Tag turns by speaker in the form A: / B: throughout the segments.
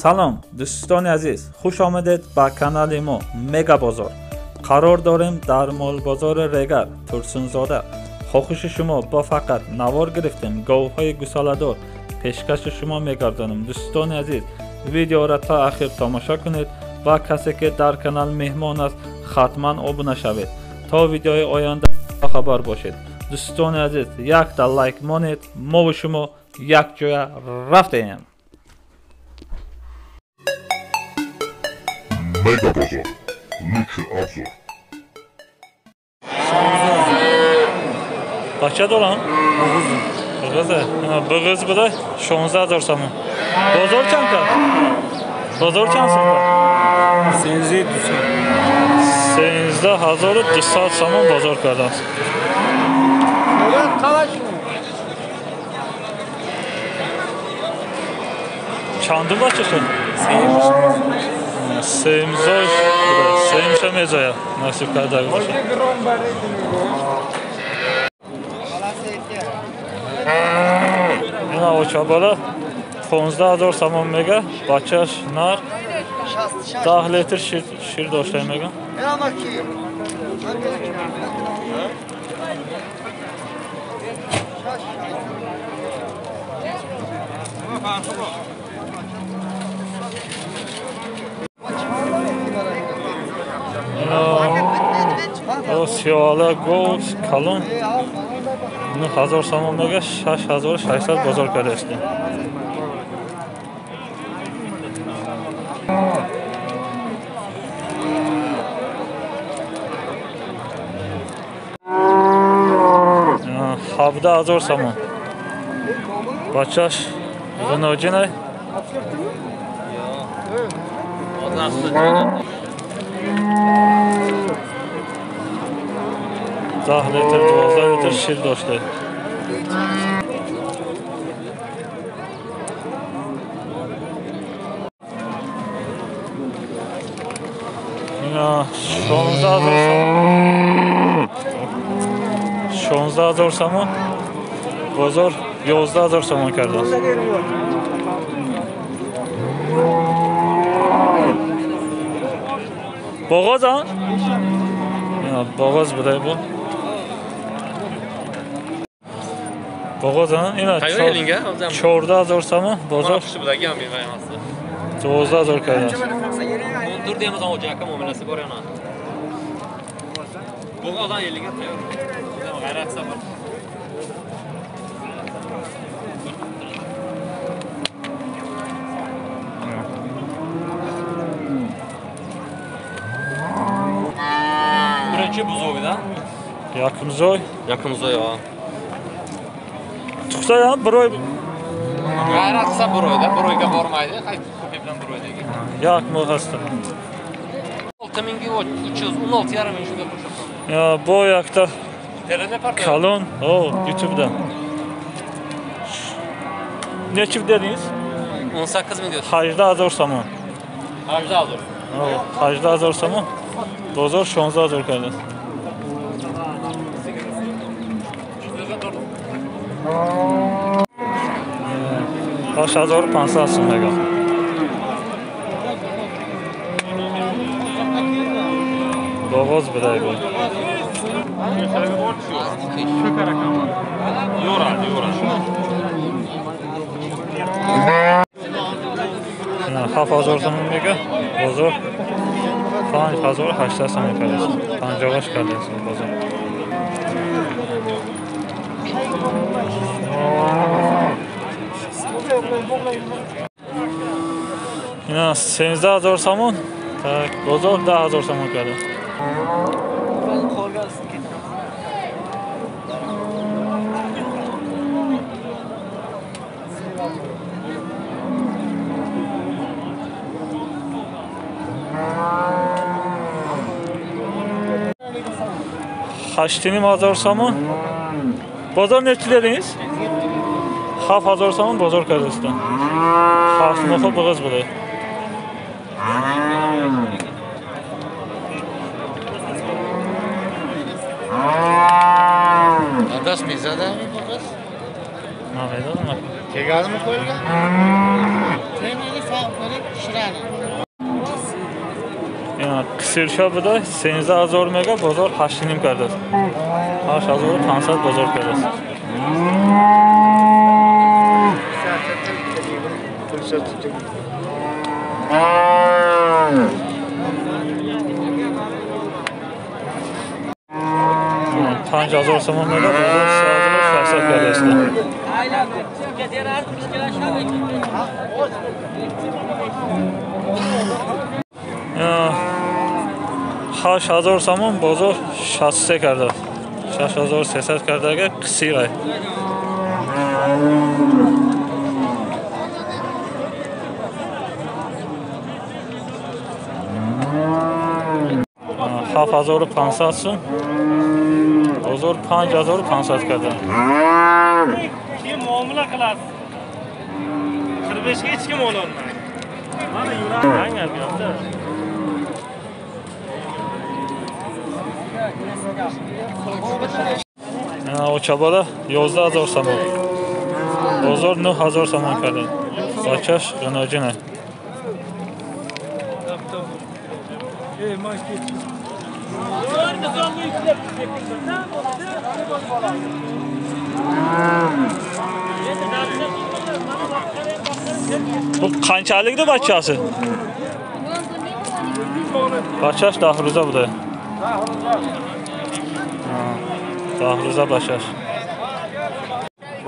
A: Салом дӯстони азиз, хуш омадед ба канали мо Мега Бозор. Қарор дорем дар молбозори Регар Турсунзода. Хоҳиши шумо бо фақат навор гирифтем, говҳои гусоладор пешкаши шумо мегардонем. Дӯстони азиз, видеоро то ахир тамошо кунед ва касе ки дар канал меҳмон аст, ҳатман обуна шавед то видеои оянда хабар бошед. Дӯстони азиз, якта лайк монед, мо ва шумо якҷоя рафтем.
B: Мега Бозор. Лучший обзор.
A: Бача дорам? Бығызы. Бығыз буда 16,000 сомон. Бозор чанд кард? Бозор чанд сом кард?
C: 13,200.
A: 13,200 сомон бозор кардааст. Чандум бача шуд? Сеюмзой буда. Сеюмша мезояд. Насиб карда бошад. Ина очабала 15,000 сомон мега, бачаш нар 10 литр шир дошта мега. Ина сиёла гов калон 9,000 сомон мега, 6,600 бозор кардааст. 17,000 сомон. Бачаш ғуноҷинай. 10 литр, 12 литр шир дошта. Ина 16,000 сомон. 16,000 сомон. Бозор 11,000 сомон кардааст. Боғоз ан? Ина боғоз буда бу. Боғоз ан? Ина 14,000 сомон бозор 12,000 кардааст.
D: Birinchi buzovida.
A: Якумзой.
D: Якумзой, а.
A: Тухса ham bir oy.
D: G'ayrat qilsa bir oyda, bir oyga bormaydi. Ko'pi bilan bir oydagi.
A: Як moh ҳаст.
D: 6300, 16,5 ming shunga qo'shib.
A: Ya bu yakta kalon, o YouTube'da. Neçi dediniz?
D: 18 ming dedi.
A: 18,000 somon.
D: 18,000.
A: 18,000 somon. Бозор 16,000 кардааст. 8500 сом мега. Боғоз буда бу. Ина 7,000 сомон мега. Бозор 5,800 сомон кардааст. 58 кардааст бозор. Ина 13,000 сомон. Так, бозор 10,000 сомон кардааст. 8,500 сомон. Бозор neçi dediniz? 7,000 сомон бозор кардааст. 7 моҳа бығыз буда.
C: Adaş mezada mı bığız?
A: Намедонам.
C: Tegadimi qo'yilgan?
A: Қисирша буда 13 000 мега, бозор 8,5 кардааст. 8500 бозор кардааст. 5000 сомон мега, бозор 3600 кардааст. 8000 сомон, бозор 63 кардааст. 6300 кардага қисирай. 7500 сум, бозор 5500 карда.
E: Kim muomala qilasiz? 45 ga hech kim ololmaydi. Mana yuragim yo'qda.
A: Очабала 11 000 сомон. Бозор 9000 сомон карда. Бачаш ғиноҷина. Bu qanchalikdi bachasi? Бачаш 10 рӯза буда. 10 рӯза бачаш.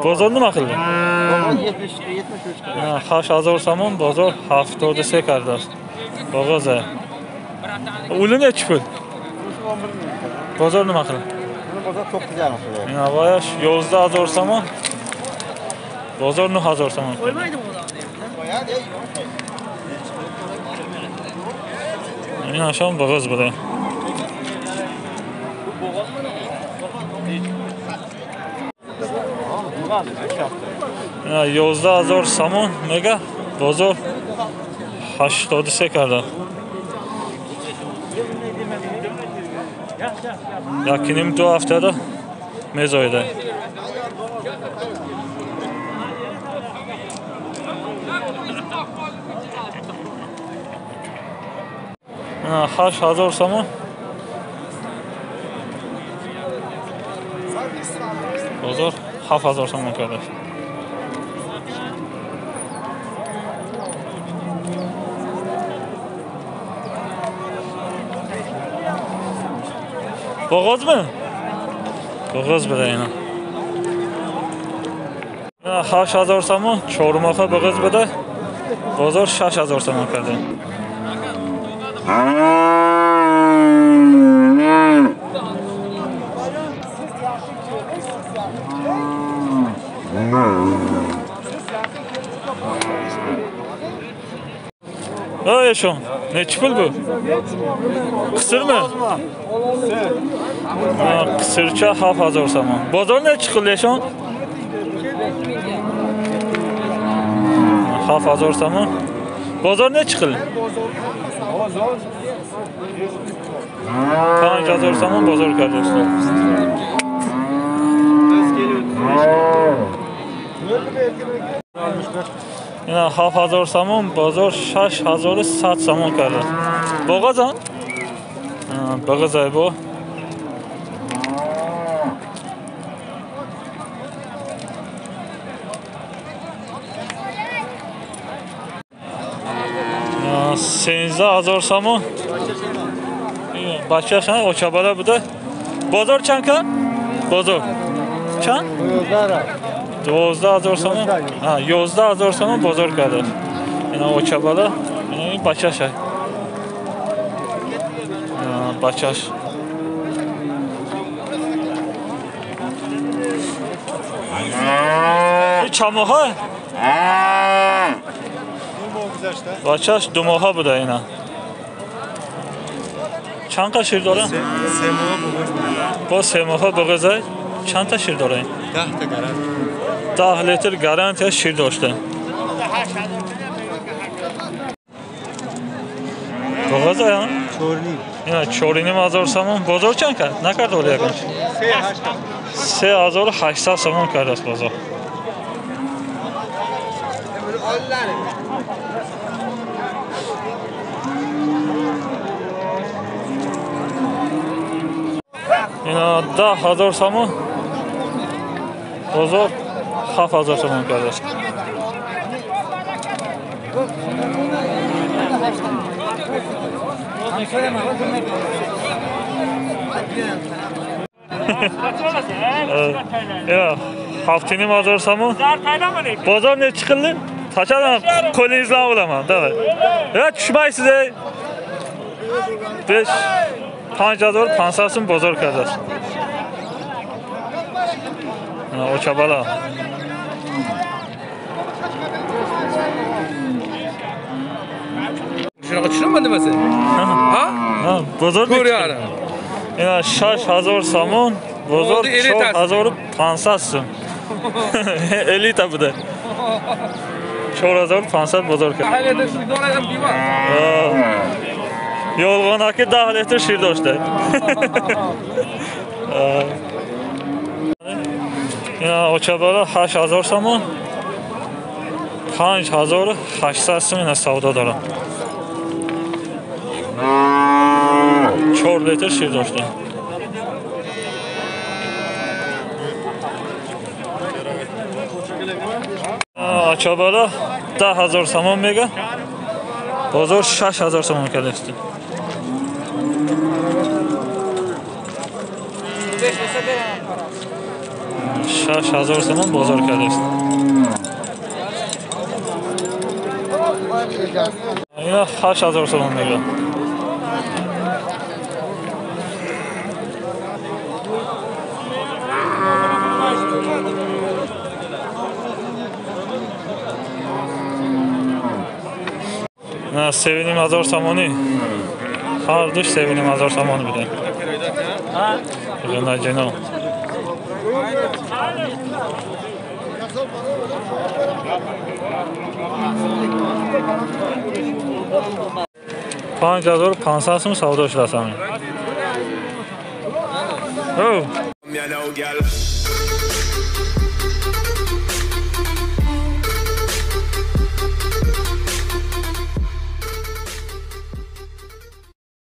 A: Бозор nima qildi? 8000 сомон, бозор 73 кардааст. Боғоза. Uli nechi pul? Bozor nima qildi?
F: Bozor 9,5 qildi.
A: Navoiy 11 000 сомон. Bozor 9000 сомон. Ин ашон боғоз буда. 11 000 сомон мега, бозор 83 карда. 1,5-2 ҳафтада мезоида. 8000 сомон. Бозор 7000 сомон кардааст. Боғозми? Боғоз буда ина. 8000 сомон чормоха боғоз буда. Бозор 6000 сомон карда. Ey eshon, nechi pul bu? Qisirmi? Qisircha 7000 сомон. Bozor nechi qildi eshon? 7000 сомон. Bozor nechi qildi? 5000 сомон bozor kardi. Ина 7000 сомон, бозор 6100 сомон карда. Боғозан? Боғозай бу. 13 000 сомон. Бачаша очабала буда. Бозор чанд кард? Бозор чанд? 12 000 сомон. 11 000 сомон бозор карда. Ина очабала, ина бачаша. Бачаш. Чанд моҳа? Бачаш 2 моҳа буда ина. Чанд та шир дора?
C: 3 моҳа буғоз.
A: Бо 3 моҳа буғоза чанд та шир дора?
C: 10 та гарантия.
A: 10 литр гарантия шир дошта. Буғоза я?
C: 4,5.
A: Ина 4,5 сомон. Бозор чанд кард? Накард оли ягон? 3800 сомон кардааст бозор. Ина 10 000 сомон, бозор 7000 сомон кардааст. Ина 7500 сомон. Бозор nechi qildi? Tashladim, qo'lingizdan olaman. Давай. Ya tushmaysiz ey. 5 5500 сум бозор кардааст. Очабала.
D: Shunaqa tushunaman nimasi? Ha?
A: Ha, бозор
D: Ko'ryapman.
A: Ина 6000 сомон, бозор 4500 сум. Элита буда. 4500 бозор кард. Yolg'onaki 10 litr shir doshdi. Ина очабала 8000 сомон, 5800 сум ина савдо дорам. 4 литр шир дошта. Очабала 10 000 сомон мега. Бозор 6000 сомон кардааст. 6000 сомон бозор кардааст. Ина 8000 сомон мега. На 7500 сомонӣ. Ҳар душ 7500 сомонӣ буде. Ғинаҷино. 5500 сум савдо шудааст ҳамин.
G: Me now, girl.